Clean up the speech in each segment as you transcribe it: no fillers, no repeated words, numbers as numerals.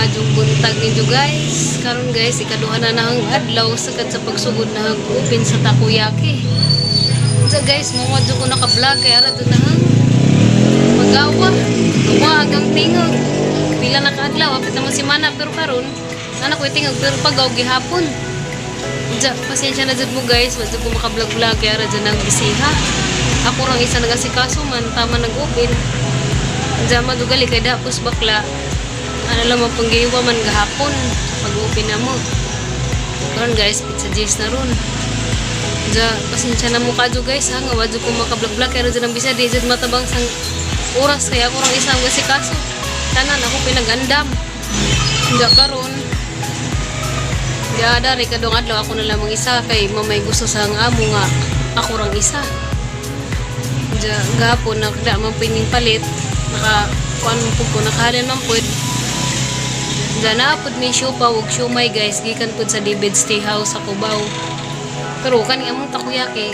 Maadjong buntag ninyo, guys. Karon guys, ikaduha na nang adlaw sagad sa pagsugod na open sa takoyaki. Unsa guys, mo madyo ko naka-vlog kay ara do na hang magawa. Gawa hanggang tingog. Pila na ka adlaw, hapit naman si mana, pero karon nana ko tingog pero pagaw gihapon. Unsa, pasensya na jud mo guys, wa jud ko maka-vlog-vlog kay ara jud nang bisiha. Ako rang isa nagasikaso man tama nag-open. Unsa madugali kay dapos bakla. Ano lang mo panggiwa man gahapon pag-open na mo. Karon guys, pizza G's na ron. Diya, pasensya na mo kadyo guys ha, nga wadyo ko maka-vlog-vlog kaya dyan ang bisa, di dyan matabang sang oras kaya ako rang isang gasikaso. Tanan ako pinagandam. Diya karon. Diya dari kadong adlaw ako na lamang isa kay mamay gusto sa ang amo nga ako rang isa. Diya gahapon nakda man pining palit, naka kuan man pud ko, nakahalin man pud. Diya na pud may siopaw ug siomay guys, gikan pud sa David's Tea House sa Cubao. Pero kani among takoyaki,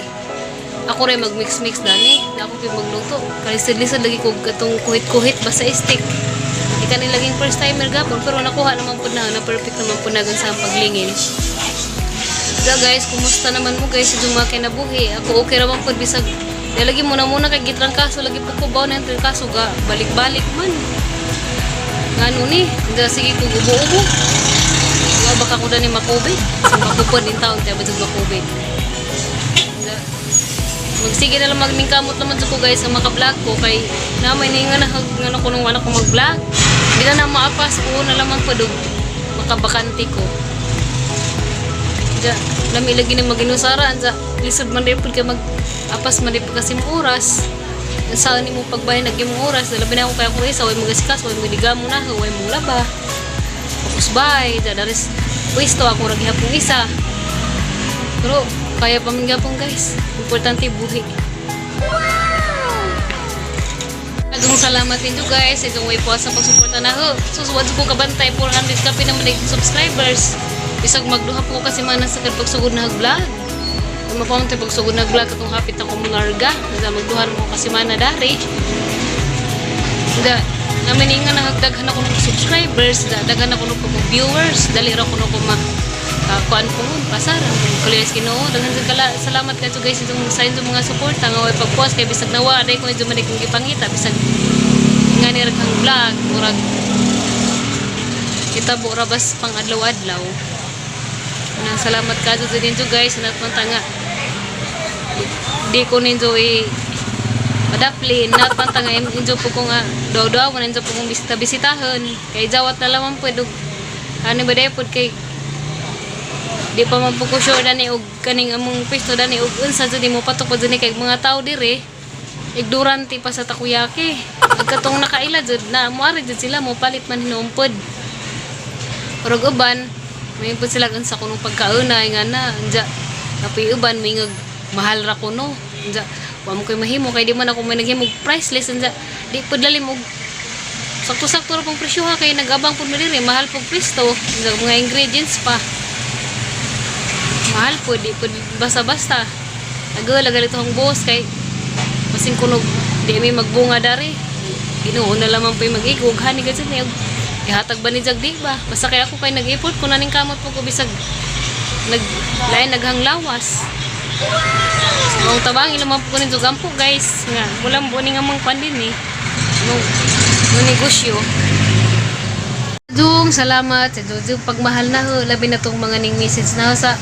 ako rin mag-mix-mix dani, na ako pud magluto. Kalisod-lisod lagi ko katong kuhit-kuhit ba sa stick. Di kani laging first timer gapon, pero nakuha naman pud na, na perfect naman pud na sa paglingin. So guys, kumusta naman mo guys sa mga kinabuhi? Ako okay ra man pud bisag di lagi muna muna kay gitrangkaso lagi pud ko ba na trangkaso ga balik-balik man. Ngano ni? Hindi sige ko ubo-ubo. Nga baka ko dani makubit. Makupod din taon kaya ba jud makubit. Magsige na lang magningkamot naman ko guys sa maka-vlog ko kay na may nga na nga ko nung wala ko mag-vlog. Di na na maapas ko na lamang pa dug makabakante ko. Diya, lami lagi ni maginusara anja lisod man din pud kay mag apas man din pud kasi mo oras. Sa ni mo pagbahin nag imong oras, labi na ako kaya ko isa, way magasikas, way magdigamo na, way mong laba. Tapos bye, diya daris pwesto ako ra gihapon isa. Pero kaya pa man gapon guys. Importante buhi. Agong salamat ninyo guys sa inyong way po sa pagsuporta na ho. Susuwad ko kabantay 400 kapi naman nag subscribers. Bisag magduha po kasi man sa pagsugod na vlog. Kung mapamunti pagsugod na vlog atong hapit ako mangarga. Naga magduha mo kasi mana dari. Da, namin nga nagdaghan ako ng subscribers, da, daghan ako ng viewers, dali ra ko no ko ma kuan po pasar kulias Ginoo. Daghan sa kala salamat kadto guys itong sa inyong mga suporta nga way pagpuas kay bisag nawa aday ko medyo man kong gipangita bisag nga ni raghang vlog, murag kitabo ra bas pang adlaw-adlaw na. Salamat kadto sa ninyo guys na nga di ko ninyo i madaplin na panta nga injo po ko nga daw-daw man injo po kong bisita-bisitahon kay jawat na lamang pwede ano ba day pod kay di pa man po ko sure dani og kaning among pwesto dani og unsa jud mo patok pa jud ni kay mga tao dire ignorante pa sa takoyaki. Pagkatong nakaila jud na moari jud sila mo palit man hinuon pod, pero og uban may pud sila unsa kunong pagkauna nga na anja napoy uban may ngag mahal ra kuno. Anja wa mo koy mahimo kay di man ako may naghimog price list. Anja di pud lalim og sakto-sakto ra pong presyo ha kay nag-abang pud mi diri, mahal pug pwesto. Anja mga ingredients pa mahal po, di po basta-basta. Agol, agal ito ang boss kay masing kunog di mi magbunga dari. Ginoo na lamang po yung mag-igog hani kasi niya ihatag ba ni Jag di ba? Basta kaya ako kay nag-effort ko na ning kamot po ko bisag nag lain naghang lawas. So, ang tabangin naman po ko ninyo gampo guys nga walang buwan nga mang kwan din eh. No, negosyo. Dung, salamat sa Jojo pagmahal na ho, labi na tong mga ning message na ho sa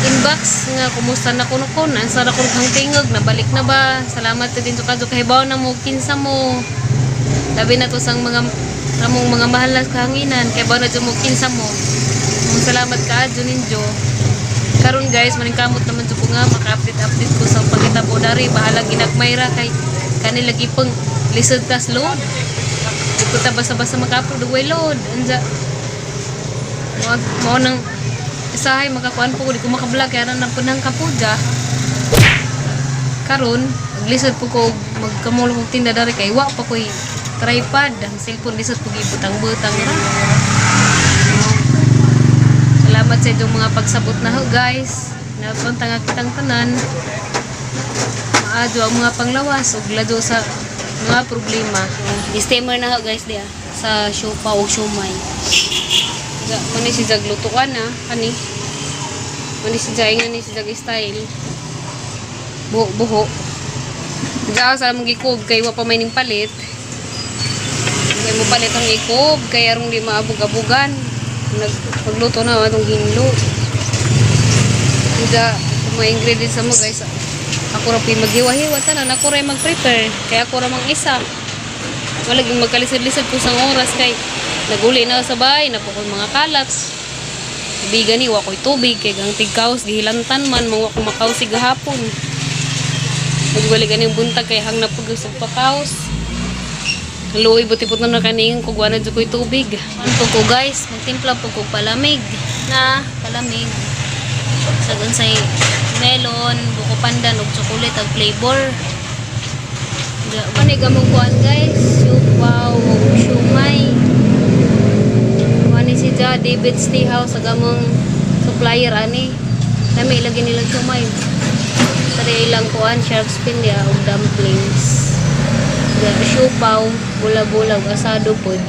inbox nga kumusta na kuno ko na sa na kuno kang tingog nabalik na ba. Salamat din to kadto kahibaw na mo kinsa mo, labi na to sang mga among mga mahal na kahanginan kay na jud mo kinsa mo. Mong salamat kaadyo ninyo. Karon guys, maningkamot naman jud ko nga maka-update update ko sa pagkitabo dari. Bahala ginagmay ra kay kani lagi pang lisod tas load, di ko ta basta-basta maka-upload way load. Anja mo nang isahay makakuan po ko, di ko maka-vlog kaya na punang kapuja karon. Maglisod po ko magkamulong og tinda dari kay wa pa ko'y tripod. Ang cellphone lisod po gibutang-butang ra. Salamat sa inyong mga pagsabot na ho guys. Napunta nga kitang tanan maadyo ang mga panglawas ug lado sa mga problema. Steamer na ho guys diya. Sa siopaw o siomay. Mao ni si Jag lutuan na kani. Mao ni si Jag nga ni si Jag style. Buho buho. Diya sa among gikob kay wa pa may ning palit. Kay mo palit ang ikob kay arong di maabog-abugan. Nagpagluto na atong hinlo. Diya kung mga ingredients sa mo, guys. Ako ra po'y maghiwa-hiwa tanan, ako ra mag-prepare kay ako ra mang isa. Wala gyud magkalisod-lisod ko sang oras kay naguli na sa bahay, na po ko'y mga kalat. Bigan ni wa ko'y tubig kay gang tigkaos gihilantan man mga ko makaos gahapon. Nagbalik ganing buntag kay hang napugos og pakaos. Luoy buti po na kaning kung wala jud ko'y tubig. Ano ko, guys, magtimpla po ko palamig na palamig. Sa unsay melon, buko pandan ug chocolate ag flavor. Kani gamong kuan, guys, siopao ug siomay. Kuan ni si Ja, David's Tea House ag among supplier ani. Lami lagi nila siomay. Tari ilang kuan shark's fin dia ug dumplings. Da siopao, bula-bula ug asado pod.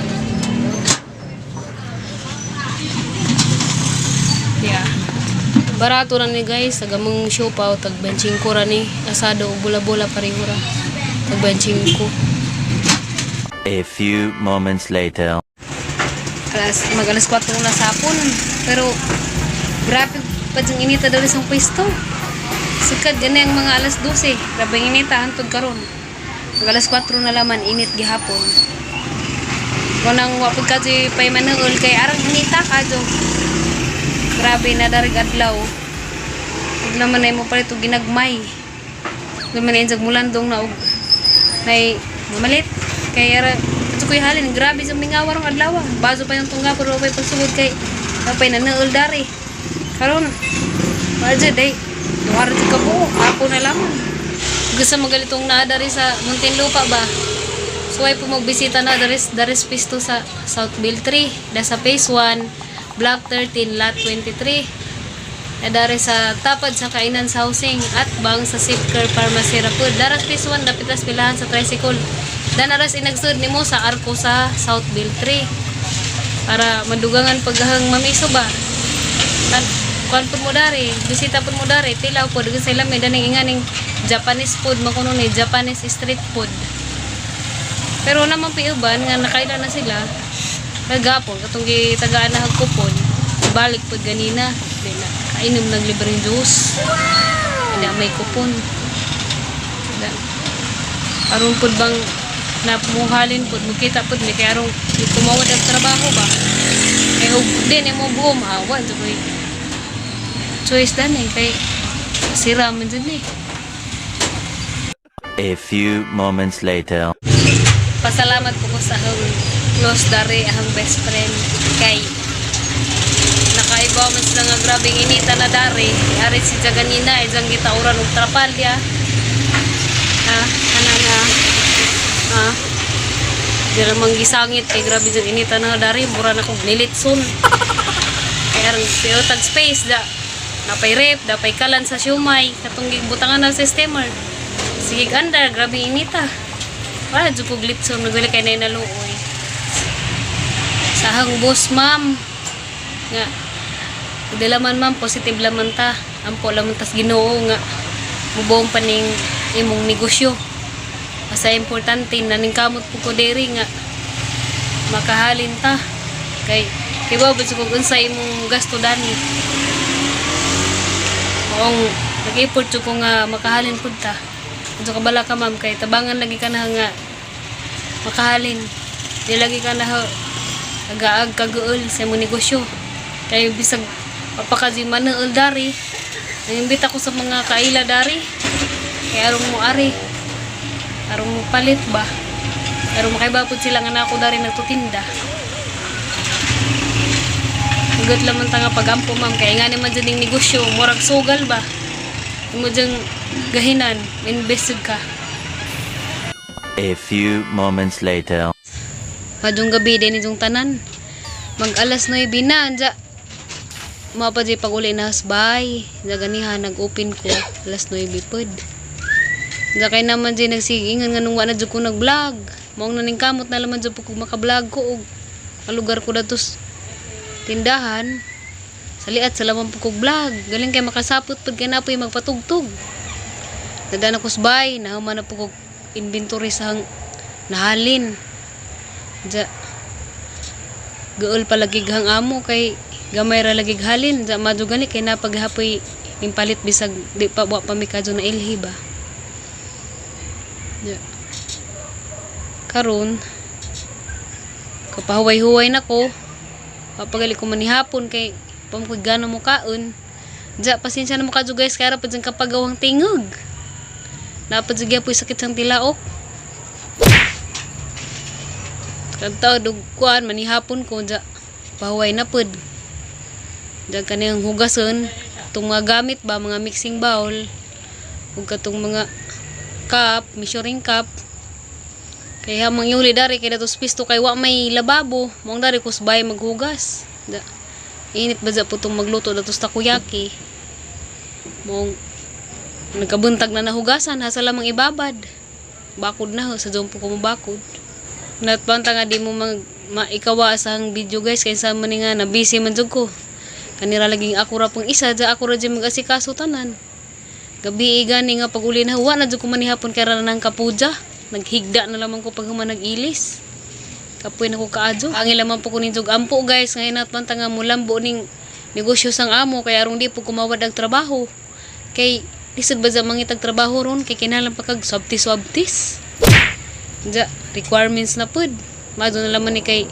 Yeah. Barato ra ni, guys, sa gamong siopao tag 25 ra ni, asado ug bula-bula pareho ra. Tag 25. A few moments later. Alas mag alas 4 na sa hapon. Pero grabe pa diyang inita dali sa pwesto. Sikad gani ang mga alas 12. Grabe ang inita hantod karon. Mag alas 4 na laman init gihapon. Kung nang wapod ka di pay manuol kay arang inita ka jo. Grabe na darig adlaw. Ug naman ay mo palit og ginagmay. Naman ay jag mulandong na og nay mamalit kay ara ato ko'y halin, grabe sa mingaw rong adlaw. Baso pa yung tungga pero pay pagsugod kay kapay na dari karon wala jud day duha ra jud ka buok hapon na lamang. Gusto magalitong naa dari sa Muntinlupa ba, suway po magbisita na dari daris pisto sa Southville 3 da sa Phase 1, Block 13, Lot 23 na dari sa tapad sa Kainan sa Housing at bang sa Safecare Pharmacy ra pud. Daras Phase 1 dapit tas pilahan sa tricycle. Danaras inagsud nimo sa arko sa Southville 3 para madugangan paghahang mamiso ba. Kan kuan pud mo dari, bisita pud mo dari, tilaw pud sa lami daning inganing Japanese food man kuno ni, Japanese street food. Pero naman piuban nga nakaila na sila kagapon katong gitagaan na kupon, balik pud ganina di na kainom ng libreng juice. Hindi may kupon. Da. Aron pud bang namuhalin pud mukita pud mi kay arong di kumawad ang trabaho ba. Kay og di nimo buo maawa jud koy choice dan eh kay sira man jud ni. A few moments later. Pasalamat po ko sa akong close dari ang best friend kay nakaibaw man sila nga grabeng inita na dari. Ari si ganina isang gitauran og trapal ya. Ha, ana na ha, di ramang gisangit kay grabe jud inita na dari, mura na kog nilitson kay arang pero tag space da napay rep, dapay kalan sa siomay katong gibutangan na sa steamer, sige andar, grabe inita. Wala jud kog litson, nagwala kay nay naluoy sa ahang boss, ma'am, nga di laman, ma'am, positive laman ta, ampo laman tas Ginoo nga mubuong pa ning imong negosyo. Basta importante naningkamot po ko diri nga makahalin ta kay kibaw ba kung unsa imong gasto dani. Maong nag-effort jud ko nga makahalin pud ta. Adto kabala ka, ma'am, kay tabangan lagi ka na nga makahalin. Di lagi ka na agaag kaguol sa imong negosyo kay bisag papakaji manuol dari. Naimbita ko sa mga kaila dari kay arong mo ari, arong mo palit ba, arong makaibapod sila nga nako dari nagtutinda. Hugot laman ta nga pagampo, ma'am, kay nga naman dyan yung negosyo, murag sugal ba, imo dyang gahinan, invested ka. A few moments later. Padung gabi din itong tanan. Mag alas 9 na, anja. Mapa di pag uli na hasbay. Naganihan, nag-open ko. Alas 9 pod. Diya kay naman dyan nagsigingan nga nung wa na jud ko nag-vlog. Maong naning kamot na laman jud po kung maka-vlog ko og kalugar ko datos tindahan. Sa liat sa lamang po kog vlog. Galing kay makasapot pag kanapoy magpatugtog. Nadana ko bay, nahuman na po kog inventory sa nahalin. Diya, gaol palagi hang amo kay gamay ra lagi halin. Diya madyo gani kay napaghapoy impalit bisag di pa wa pa mi kadyo na ilhi ba. Diya. Karon kapahuway-huway na ko. Papagali ko man hapon kay pamkoy gana mo kaon. Diya, pasensya na mo kadyo guys, kaya ra pa dyan kapagawang tingog. Napad sige po sakit sang tilaok. Kadto dug kuan manihapon ko diya. Pahuway na pud. Diya kaniyang hugason itong mga gamit ba, mga mixing bowl ug katong mga cup, measuring cup. Kay hamang yuli dari kay datos pisto kay wa may lababo, mong dari kusbay maghugas. Da. Init ba dya po itong magluto datos takoyaki. Mong nagkabuntag na nahugasan, hasa lamang ibabad. Bakod na ho, sa jompo ko mo bakod. Natpanta nga di mo mag maikawa sa ang video guys kay sa man nga na busy man jud ko. Kanira laging ako ra pong isa, dya ako ra jud mag-asikaso tanan. Gabi gani nga pag uli na wa na jud ko manihapon kay ra nang kapuja. Naghigda na lamang ko pag human nag-ilis. Kapoy na ko kaadyo. Ang ilaman po ko ninjog ampo guys, ngayon natpanta nga mulambo ning negosyo sang amo kay arong di po kumawad ang trabaho. Kay lisod ba sa mangitag trabaho ron kay kinahanglan pa kag swabtis-swabtis. Diya, requirements na pud. Mado na laman ni kay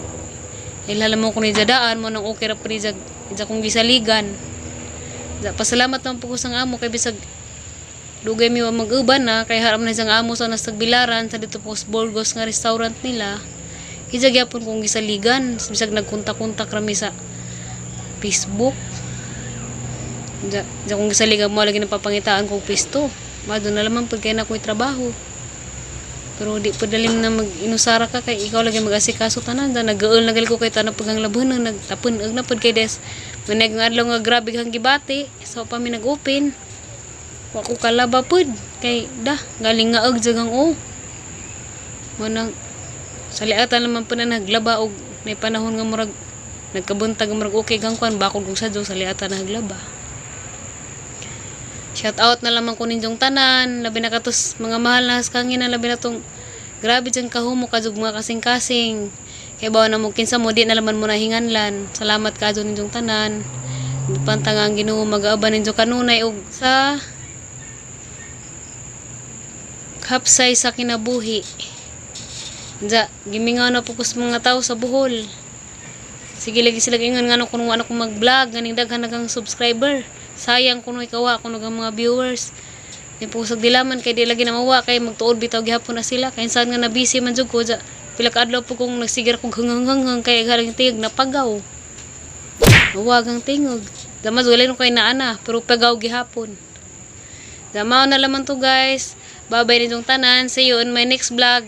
ilala mo ko ni daan mo nang okay ra pud ni dya kong gisaligan. Diya, pasalamat naman po ko sang amo kay bisag dugay mi wa mag-uban na kay haram na siyang amo sa nastagbilaran sa dito po sa Burgos nga restaurant nila. Hija gyapon kong gisaligan bisag nagkontak-kontak rami sa Facebook. Diya, diya kong gisaligan mo lagi napapangitaan kong pisto. Mado na laman pud kay na ako'y trabaho. Pero di pa dalim na mag-inusara ka kay ikaw lagi mag-asikaso tanan. Da nagaol na gali ko kay tanan pag ang labon nagtapon og na pud kay des. Manag nga adlaw nga grabe kang gibati. So pa mi nag-open. Wa ko kalaba pud kay da galing nga og jagang o. Manang sa liatan naman po na naglaba og may panahon nga murag nagkabuntag nga murag okay kang kwan bakod kong sadyo sa liatan na naglaba. Shout out na lamang ko ninyong tanan, labi na katos mga mahal na kangin na labi na tong grabe dyan kahumo kadug mga kasing-kasing. Kay bawa na mo kinsa mo di na laman mo na hinganlan. Salamat kadyo ninyong tanan. Pantang ang Ginoo mag-aaban ninyo kanunay og sa hapsay sa kinabuhi. Diya, gimingaw na po ko sa mga tao sa Bohol. Sige lagi sila ingon ngano kuno ano ko mag-vlog ganing daghan nagang subscriber. Sayang kuno ikawa kuno ang mga viewers. Di po sa dilaman kay di lagi na mawa kay magtuod bitaw gihapon na sila kay saan nga na busy man jud ko dya. Pila ka adlaw po kong nagsigar kog hanghang kay galing tingog napagaw. Mawag ang tingog. Damas wala no kay naana pero pagaw gihapon. Damaw na laman to guys. Bye-bye ninyong tanan. See you on my next vlog.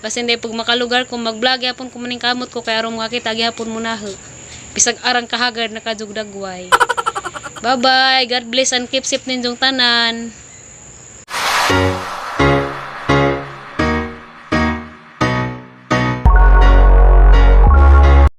Basta hindi pag makalugar kung mag-vlog gyapon ko maning kamot ko kay aron makakita gyapon mo na ho. Bisag arang kahagard nakajugdagway. Bye-bye. God bless and keep safe ninyong tanan.